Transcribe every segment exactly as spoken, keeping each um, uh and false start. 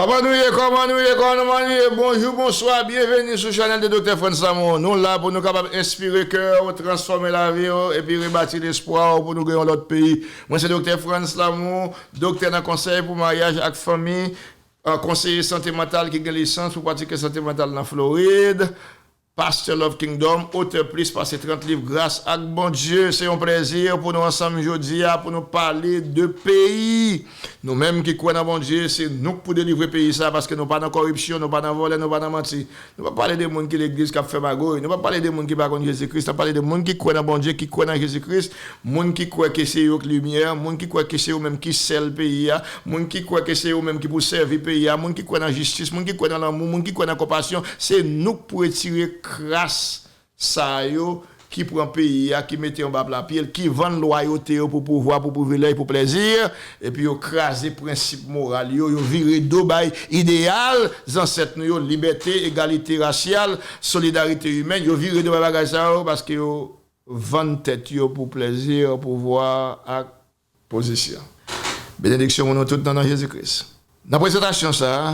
Kòman nou ye, kòman nou ye, kòman nou ye? Bonjou, bonswa, byenveni sou chanèl de Doktè Frantz Lamour. Nou la pou nou kapab enspire kè w, transfòme lavi w, epi rebati lespwa w pou nou gen yon lòt peyi. Mwen se Doktè Frantz Lamour, doktè nan konsèy pou maryaj ak fanmi, konseye sante mantal ki gen lisans pou pratike sante mantal nan Florid. Pastè Love Kingdom, otè plis pase trant liv, gras ak Bondye. Se yon plèzi pou nou ansanm jodi a pou nou pale de peyi. Nou menm ki kwè nan Bondye, se nou k pou delivre peyi sa, paske nou pa nan kòripsyon, nou pa nan vòlè, nou pa nan manti. Nou pa pale de moun ki legliz k ap fè magouy, nou pa pale de moun ki pa konn Jezi Kris, n ap pale de moun ki kwè nan Bondye, ki kwè nan Jezi Kris, moun ki kwè ke se yo k limyè, moun ki kwè ke se yo menm ki sèl peyi a, moun ki kwè ke se yo menm ki pou sèvi peyi a, moun ki kwè nan jistis, moun ki kwè nan lanmou, moun ki kwè nan konpasyon. Se nou k pou retire kras sa yo ki pran peyi a, ki mete anba pla pye l, ki vann lwayote yo pou pouvwa, pou privilèj, pou plèzi, epi yo kraze prensip moral yo, yo vire do bay ideyal zansèt nou yo, libète, egalite rasyal, solidarite imèn, yo vire do bay bagay sa yo, paske yo vann tèt yo pou plèzi, pouvwa ak pozisyon. Benediksyon pou nou tout nan non Jezi Kris. Nan prezantasyon sa a,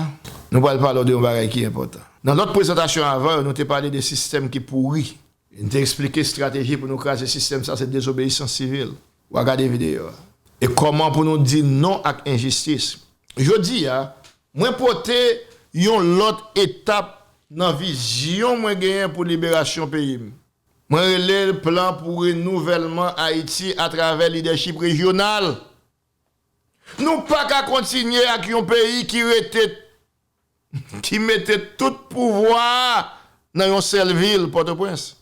nou pral pale w de yon bagay ki enpòtan. Nan lòt prezantasyon avan yo, nou te pale de sistèm ki pouri. E nou te eksplike estrateji pou nou kraze sistèm sa, se dezobeyisans sivil. W a gade videyo a. E kòman pou nou di non ak enjistis. Jodi a, mwen pote yon lòt etap nan vizyon mwen genyen pou liberasyon peyi m. Mwen rele l plan pou renouvèlman Ayiti atravè lidèchip rejyonal. Nou pa ka kontinye ak yon peyi ki rete, ki mete tout pouvwa a nan yon sèl vil, Pòtoprens.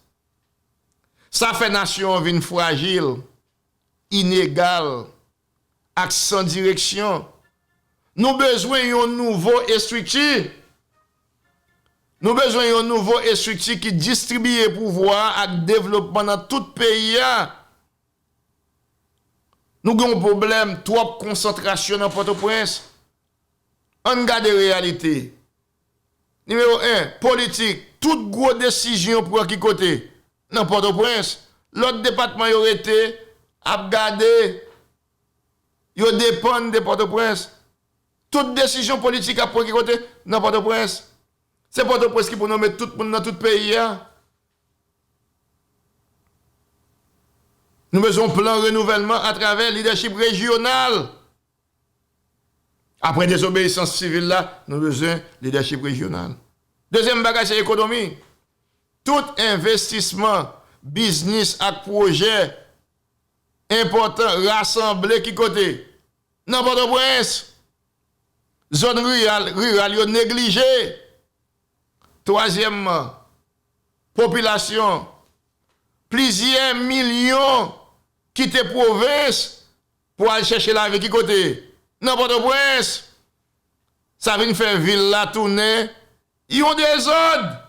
Sa fè nasyon an vin frajil, inegal, ak san direksyon. Nou bezwen yon nouvo estrikti. Nou bezwen yon nouvo estrikti ki distribiye pouvwa ak devlopman nan tout peyi a. Nou gen yon pwoblèm twòp konsantrasyon nan Pòtoprens. Ann gade reyalite. Nimewo en, politik. Tout gwo desizyon pran ki kote? Nan Pòtoprens. Lòt depatman yo rete ap gade. Yo depann de Pòtoprens. Tout desizyon politik ap pran ki kote? Nan Pòtoprens. Se Pòtoprens ki pou nonmen tout moun nan tout peyi a. Nou bezwen yon plan renouvèlman atravè lidèchip rejyonal. Apre dezobeyisans sivil la, nou bezwen lidèchip rejyonal. Dezyèm bagay, se ekonomi. Tout envestisman, biznis ak pwojè enpòtan rasanble ki kote? Nan Pòtoprens. Zòn riral, riral yo neglije. Twazyèmman, popilasyon. Plizyè milyon kite pwovens pou al chèche lavi ki kote? Nan Pòtoprens. Sa vin fè vil la tounen yon dezòd.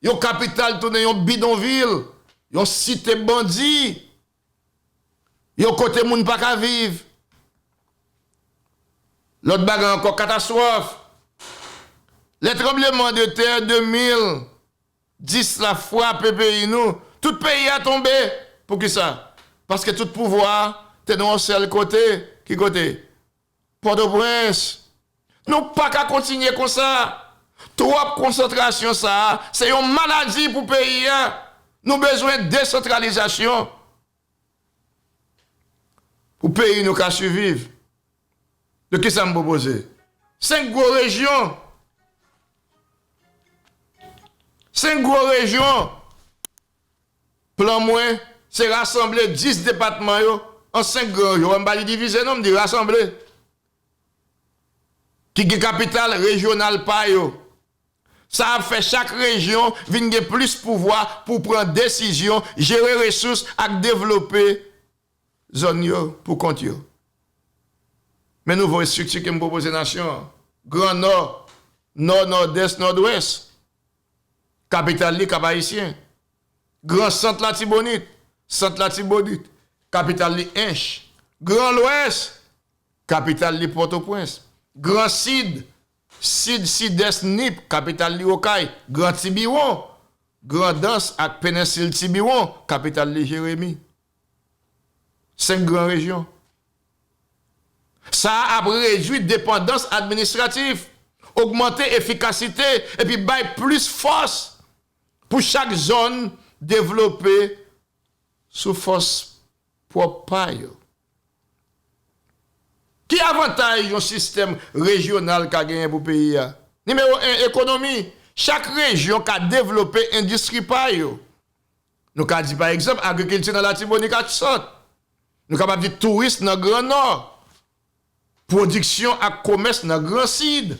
Yon kapital tounen yon bidonvil, yon site bandi, yon kote moun pa ka viv. Lòt bagay ankò, katastwòf. Lè tranbleman de tè de mil dis la frape peyi nou, tout peyi a tonbe. Poukisa? Paske tout pouvwa a te nan yon sèl kote. Ki kote? Pòtoprens. Nou pa ka kontinye konsa. Twòp konsantrasyon sa a, se yon maladi pou peyi a. Nou bezwen desantralizasyon pou peyi nou ka siviv. Donk, kisa m pwopoze? Senk gwo rejyon. Senk gwo rejyon. Plan mwen, se rasanble dis depatman yo an senk gran rejyon. M pa di divize non, m di rasanble. Ki gen kapital rejyonal pa yo. Sa ap fè chak rejyon vin gen plis pouvwa pou pran desizyon, jere resous ak devlope zòn yo pou kont yo. Men nouvo estrikti ke m pwopoze nasyon an. Gran Nò, Nò, Nòdès, Nòdwès. Kapital li Kap Ayisyen. Gran Sant Latibonit, Sant Latibonit. Kapital li Ench. Gran Lwès, kapital li Pòtoprens. Gran Sid, Sid, Sidès, Nip, kapital li Okay. Gran Tibiwon, Grandans ak Penensil Tibiwon, kapital li Jeremi. Senk gran rejyon. Sa a ap redui depandans administratif. Ogmante efikasite epi bay plis fòs pou chak zòn devlope sou fòs pwòp pa yo. Ki avantaj yon sistèm rejyonal ka genyen pou peyi a? Nimewo en, ekonomi. Chak rejyon ka devlope endistri pa yo. Nou ka di, pa egzanp, agrikilti nan Latibonit ak Sant. Nou kapab di touris nan Gran Nò. Pwodiksyon ak komès nan Gran Sid.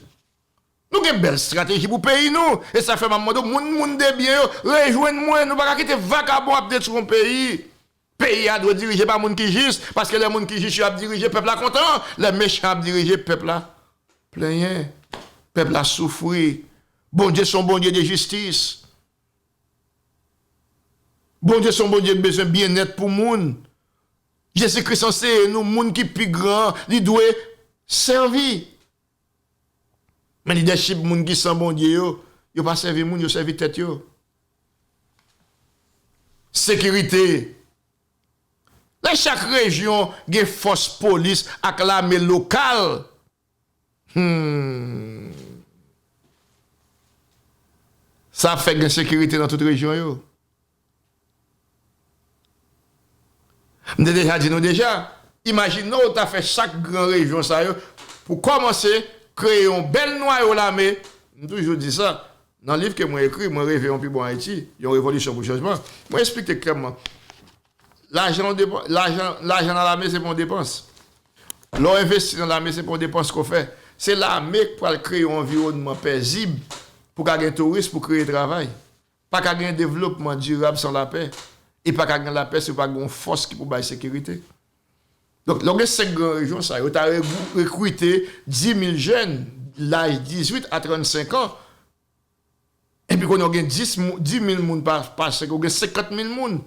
Nou gen bèl estrateji pou peyi nou. E sa fè m ap mande w, moun, moun de byen yo, rejwenn mwen. Nou pa ka kite vakabon ap detwi yon peyi. Peyi a dwe dirije pa moun ki jis, paske lè moun ki jis yo ap dirije, pèp la kontan. Lè mechan ap dirije, pèp la plenyen. Pèp la soufri. Bondye se yon Bondye de jistis. Bondye se yon Bondye ki bezwen byennèt pou moun. Jezi Kris anseye nou, moun ki pi gran, li dwe sèvi. Men lidèchip moun ki san Bondye yo, yo pa sèvi moun, yo sèvi tèt yo. Sekirite. Lè chak rejyon gen fòs polis ak lame lokal, hmm, sa ap fè gen sekirite nan tout rejyon yo. M te deja di nou deja, imajine w ta fè chak gran rejyon sa yo, pou kòmanse kreye yon bèl nwayo lame. M toujou di sa, nan liv ke mwen ekri, Mwen reve yon pi bon Ayiti, yon revolisyon pou chanjman, mwen eksplike klèman. Lajan, lajan, lajan nan lame, se pa yon depans. Lè w envesti nan lame, se pa yon depans ke w fè. Se lame k pral kreye yon anviwònman pezib pou ka gen touris, pou kreye travay. Pa ka gen devlopman dirab san lapè. E pa ka gen lapè si w pa gen yon fòs ki pou bay sekirite. Donk, lè w gen senk gran rejyon sa yo, ta rekrite dis mil jèn laj dizuit a trannsenk an. Epi kounye a w gen dis mil moun pa, pa senk, ou gen senkant mil moun.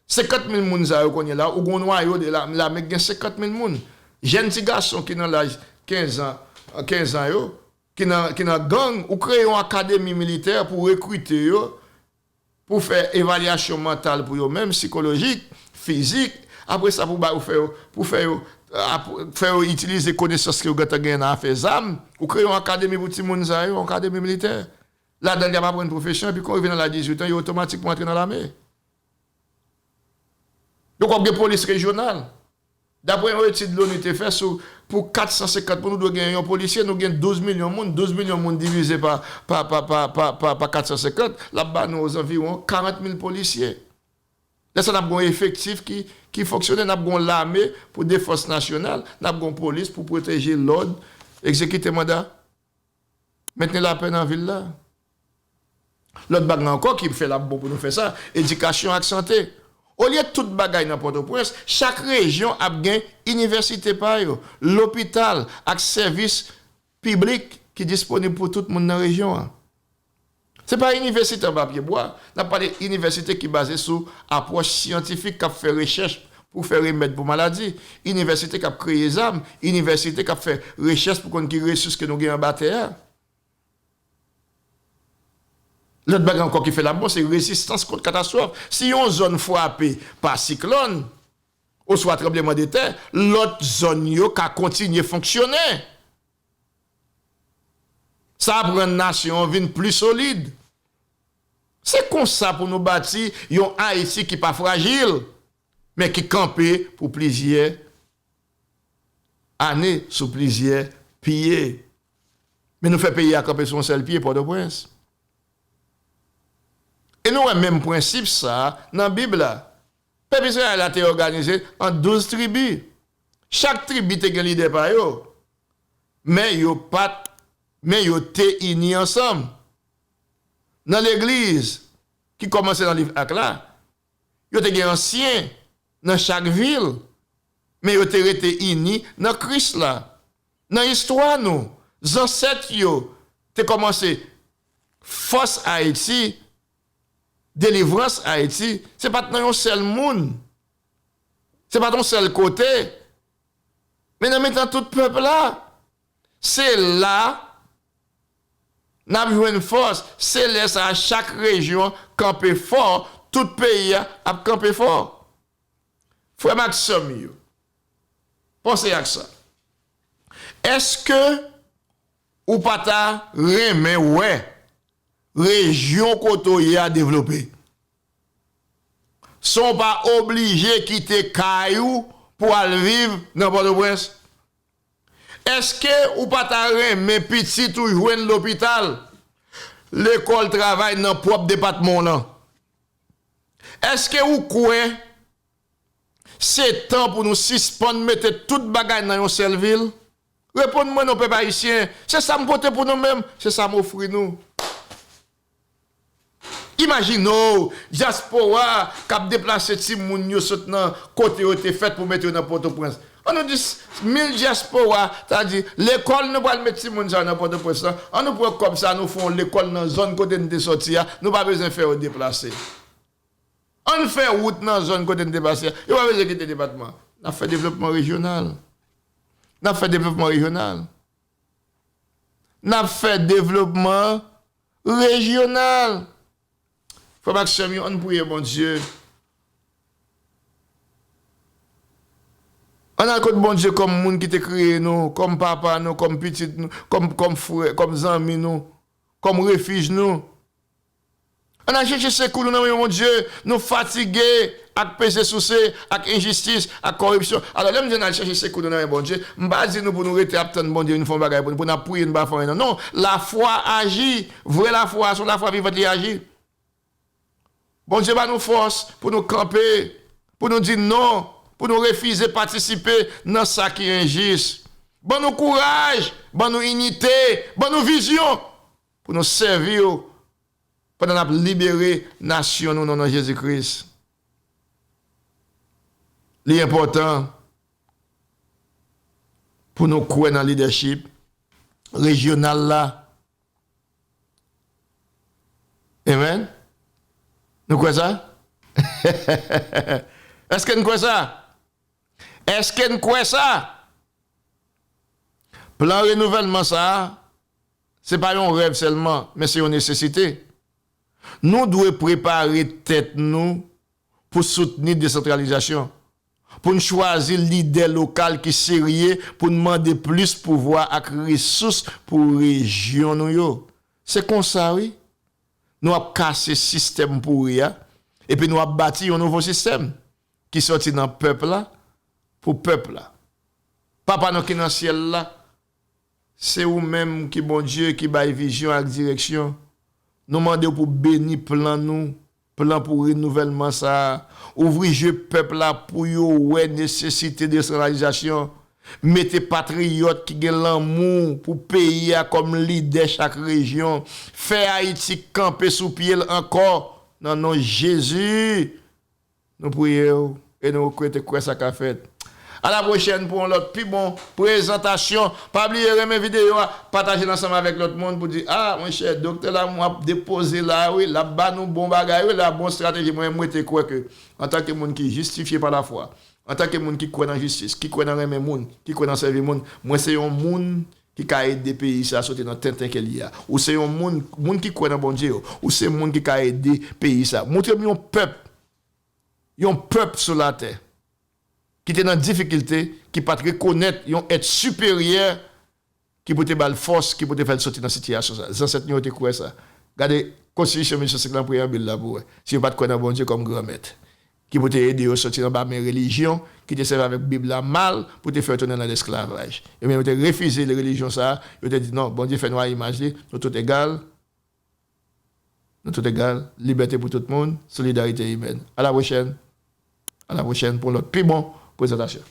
Senkant mil moun sa yo kounye a la, ou gen yon nwayo de lame k gen senkant mil moun. Jèn ti gason ki nan laj kenz an, kenz an yo, ki nan, ki nan gang, ou kreye yon akademi militè pou rekrite yo, pou fè evalyasyon mantal pou yo menm, sikolojik, fizik. Apre sa, pou ba, ou fè yo, pou fè yo, fè yo itilize konesans ke yo gentan genyen nan afè zam. Ou kreye yon akademi pou timoun sa yo, yon akademi militè. Ladan l, y ap aprann pwofesyon, epi kan yo rive nan laj dizuit an, yo otomatikman antre nan lame. Donk, w ap gen polis rejyonal. Daprè yon etid Loni te fè sou, pou kat san senkant moun, nou dwe gen yon polisye, nou gen douz milyon moun, douz milyon moun divize pa, pa, pa kat san senkant, l ap ba nou ozanviwon karant mil polisye. Lè sa, n ap gen yon efektif ki, ki fonksyonè, n ap gen yon lame pou defans nasyonal, n ap gen yon polis pou pwoteje lòd, egzekite manda, mentni lapè nan vil la. Lòt bagay ankò ki fè l ap bon pou nou fè sa, edikasyon ak sante. Olye tout bagay nan Pòtoprens, chak rejyon ap gen inivèsite pa yo, lopital ak sèvis piblik ki disponib pou tout moun nan rejyon an. Se pa inivèsite anba pyebwa, n ap pale inivèsite ki baze sou apwòch syantifik k ap fè rechèch pou fè remèd pou maladi, inivèsite k ap kreye zam, inivèsite k ap fè rechèch pou konn ki resous ke nou gen anba tè a. Lòt bagay ankò ki fè l ap bon, se rezistans kont katastwòf. Si yon zòn frape pa siklòn, oswa tranbleman de tè, lòt zòn yo ka kontinye fonksyone. Sa ap rann nasyon an vin pli solid. Se konsa pou nou bati yon Ayiti ki pa frajil, men ki kanpe pou plizyè ane sou plizyè pye. Men nou fè peyi a kanpe sou yon sèl pye, Pòtoprens. E nou wè menm prensip sa a nan Bib la. Pèp Izrayèl la te òganize an douz tribi. Chak tribi te gen lidè pa yo. Men yo pa t, men yo te ini ansanm. Nan legliz, ki kòmanse nan liv Ak la, yo te gen ansyen nan chak vil, men yo te rete ini nan Kris la. Nan istwa nou, zansèt yo te kòmanse fòs Ayiti, delivrans Ayiti, se pa t nan yon sèl moun, se pa t yon sèl kote, men nan mitan tout pèp la. Se la n ap jwenn fòs. Se lè sa a, chak rejyon kanpe fò, tout peyi a ap kanpe fò. Frè m ak sè m yo, panse ak sa. Èske ou pa ta renmen wè rejyon kote w ye a devlope? San w pa oblije kite kay ou pou w al viv nan Pòtoprens? Èske ou pa ta renmen pitit ou jwenn lopital, lekòl, travay nan pwòp depatman w lan? Èske ou kwè se tan pou nou sispann mete tout bagay nan yon sèl vil? Reponn mwen non, pèp ayisyen. Se sa m pote pou nou menm, se sa m ofri nou. Imajine w, dyaspora k ap deplase timoun yo sot nan kote yo te fèt pou mete yo nan Pòtoprens. An nou di s-, mil dyaspora, sa di, lekòl nou pral met timoun sa yo nan Pòtoprens lan, an nou pran kòb sa, nou fè yon lekòl nan zòn kote n te sòti a, nou pa bezwen fè yo deplase. An fè wout nan zòn kote n te pase a. Yo pa bezwen kite depatman. N ap fè devlopman rejyonal. N ap fè devlopman rejyonal. N ap fè devlopman rejyonal. Frè m ak sè m yo, ann priye Bondye. Ann al kot Bondye kòm moun ki te kreye nou, kòm papa nou, kòm pitit nou, kòm, kòm frè, kòm zanmi nou, kòm refij nou. Ann al chèche sekou nou nan men Bondye. Nou fatige ak peze souse, ak enjistis, ak kòripsyon. Alò, lè m di ann al chèche sekou nou nan men Bondye, m pa di nou pou nou rete ap tann Bondye vin fè yon bagay pou nou, pou n ap priye, nou pa fè anyen, non. Non, lafwa aji. Vrè lafwa, se yon lafwa vivant li aji. Bondye ba nou fòs pou nou kanpe, pou nou di non, pou nou refize patisipe nan sa ki enjis. Ban nou kouraj, ban nou inite, ban nou vizyon pou nou sèvi w pandan n ap libere nasyon nou nan non Jezi Kris. Li enpòtan pou nou kwè nan lidèchip rejyonal la. Amen. Nou kwè sa? Èske n kwè sa? Èske n kwè sa? Plan renouvèlman sa a, se pa yon rèv sèlman, men se yon nesesite. Nou dwe prepare tèt nou pou soutni desantralizasyon, pou n chwazi lidè lokal ki serye, pou n mande plis pouvwa ak resous pou rejyon nou yo. Se konsa, wi, nou ap kase sistèm pouri a, epi nou ap bati yon nouvo sistèm ki sòti nan pèp la, pou pèp la. Papa nou ki nan syèl la, se ou menm ki Bondye ki bay vizyon ak direksyon. Nou mande w pou beni plan nou, plan pou renouvèlman sa a. Ouvri je pèp la pou yo wè nesesite desantralizasyon. Mete patriyòt ki gen lanmou pou peyi a kòm lidè chak rejyon. Fè Ayiti kanpe sou pye l ankò, nan non Jezi. Nou priye w e nou rete kwè sa ka fèt. A la pwochèn pou yon lòt pi bon prezantasyon. Pa bliye renmen videyo a, pataje l ansanm avèk lòt moun pou di, a, monchè, doktè Lamour ap depoze la, wi, l ap ba nou bon bagay, wi, l ap bon estrateji. Mwen, mwen rete kwè ke, antanke moun ki jistifye pa lafwa, antanke moun ki kwè nan jistis, ki kwè nan renmen moun, ki kwè nan sèvi moun, mwen se yon moun ki ka ede peyi sa soti nan tenten ke l ye a. Ou se yon moun, moun ki kwè nan Bondye yo. Ou se moun ki ka ede peyi sa. Montre m yon pèp yon pèp sou latè ki te nan difikilte, ki pa t rekonèt yon èt siperyè ki pou te ba l fòs, ki pou te fè l soti nan sitiyasyon sa. Zansèt nou yo te kwè sa. Gade Konstitisyon mil nèf san senk lan, preyanbil la pou wè. Si yo pa t kwè nan Bondye kòm Granmèt, ki pou te ede yo soti anba men relijyon ki te sèvi avèk Bib la mal pou te fè yo tounen nan lesklavaj. Ebyen, yo te refize relijyon sa a, yo te di, non, Bondye fè nou a imaj li, nou tout egal, Nou tout egal, libète pou tout moun, solidarite imèn. A la pwochèn. A la pwochèn pou yon lòt pi bon prezantasyon.